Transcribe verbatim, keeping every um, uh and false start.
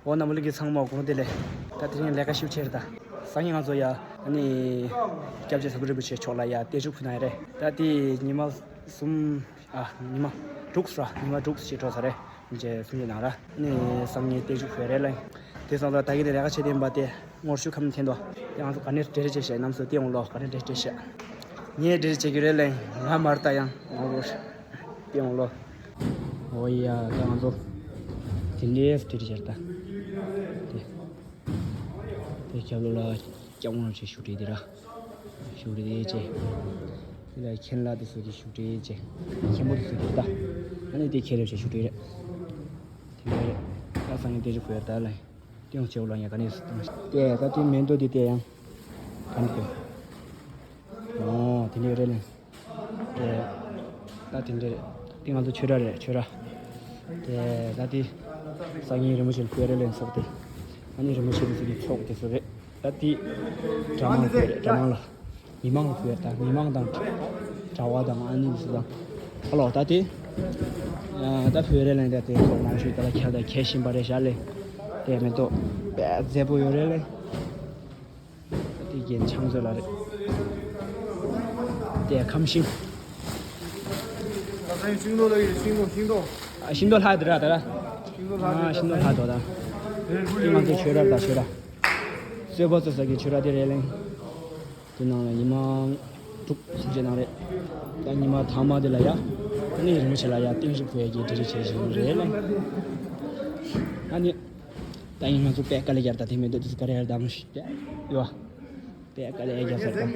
འོ་རྣམ་པ་ལྷན་རྒྱས་ཚང་མ་དགོངས་དེ་ལས། ད་དེ་རིང་ལས་ཀ་ཞེ་པོ་ཆེ་རེད་ད། སང་ཉིན་ང་ཚོ་ཡ་ཨ་ནི་སྐྱབས་རྗེ་ཟམ་པ་རིན་པོ་ཆེ་མཆོག་ལ་ཡ་བརྟན་བཞུགས་ཕུལ་ན་ཡ་རེད། ད་དེ་ཉི་མ་གསུམ། ཨ་ཉི་མ་དྲུག་ར། ཉི་མ་དྲུག་ཅིག་འགྲོ་ས་རེད། མཇལ་སུམ་ཅུ་ནང་ར། ནི་སང་ཉིན་བརྟན་བཞུགས་ཕུལ་རེད་ལ། དེ་སང་ད་ད་གིན་ནས་ལས་ཀ་བྱེད་བསྡད་པ་དེ་ངོ་ཤུ་ཁམས་འཐེན་དོ། དེ་ང་ཚོ་ག་ནས་འབྲེལ་བྱས་ཤག་རྣམ་སུ་བལྟས་འོང་ལོ། ག་ནས་འབྲེལ་བྱས་ཤག་ངས་འབྲེལ་བྱེད་ཀྱི་རེད་ལ། ང་མར་ལྟ་ཡང་ངོ་བོ་བལྟས་འོང་ལོ། འོ་ཡ་ད་ང་ཚོ་དེ་འདྲས་འབྲེལ་བྱས་ད། དེ་དེ་རྒྱབ་ལོགས་ལ་སྐྱབས་མགོན་རིན་པོ་ཆེ་བཞུགས་གྲལ་དེ་ར། བཞུགས་གྲལ་དེ་བྱས། དེ་ལ་མཁན་བླ་དེ་ཚོ་གི་བཞུགས་གྲལ་བྱས། མཁན་པོ་དེ་ཚོ་གི་ད། ཨ་ནི་དེ་མཁན་རིན་པོ་ཆེ་བཞུགས་གྲལ་རེད། དེ་འདྲ་རེད། ད་སང་ཉིན་བརྟན་བཞུགས་ཕུལ་ཡ་ད་ལ། ཏེའོ་ཅེའོ་ལ་ཡ་ག་ནས་སུ་བཏང་། ཏེ་ད་ཏེ་མེན་ཏོ་དེ་ཏེ་ཡང་། ག་ནས་ཏེ། ཨོ་དེ་འདྲས་རེད་ལེ། ཏེ། ད་དེ་འདྲས་རེད། ཏེ་ང་ཚོ་ཆོས་ར་རེད་ཆོས་ར། ཏེ་ད་ཏེ། སང་ཉིན་རིན་པོ་ཆེ་ལ་ཕུལ་རེད་ལེ་ཚོགས་ཏེ། ཨ་ནི་རིན་པོ་ཆེ་ལ་ཚོགས་ཏེ་ཚོ་རེད། ད་ཏེ། གྲྭ་མང་ཕུལ་རེད་གྲྭ་མང་ལ། མི་མང་ལ་ཕུལ་ཡ་ད་མི་མང་དང་། གྲྭ་བ་དང་ཨ་ནི་སུ་དང་། ཨ་ལོ་ད་དེ། ད་ཕུལ་རེད་ལེ་ད་དེ་ཚོགས་མང་ཤོས་ད་ལ་ཁྱེད་ད་ཁྱེད་བཞིན་པ་རེད་ཤག་ལེ། དེ་མེ་ཏོག་དཔེ་མཛེས་པོ་ཡོད་རེད་ལེ། ད་དེ་རྒན་ཆང་བཟོས་ལ་རེད། དེ་ཁམས་ཤིང་། ད་ས་ཡི་ཤིང་ཏོག་ལ་ཡི་ཤིང་ཏོག་ཤིང་ཏོག་ཨ་ཤིང་ཏོག་ལྷག་དེ་ར་ད་ར། ཤིང་ཏོག་ལྷག་ཨ་ཤིང་ཏོག་ལྷག་དོ་ད། དེ་ང་ཚོ་ཆོས་ར་ད་ཆོས་ར། གསོལ་བ་བཙོ་ས་གི་ཆོས་ར་དེ་རེད་ལེ། དེ་ནང་ལ་ཉི་མ་དྲུག་སུམ་ཅུ་ནང་རེད། ད་ཉི་མ་ཐ་མ་དེ་ལ་ཡ། ཨ་ནི་རིན་པོ་ཆེ་ལ་ཡ་བརྟན་བཞུགས་ཕུལ་ཡ་གི་འབྲེལ་བ་བྱེད་བཞིན་རེད་ལེ། ཨ་ནི། ད་ཡིན་ང་ཚོ་པད་དཀའ་ལས་རྒྱབ་ད་དེ་མེད་དུ་དུས་དཀའ་ལས་རྒྱབ་ད་མི་ཤི་པད་ཡོ། པད་དཀའ་ལས་རྒྱབ་ཟེར་ད།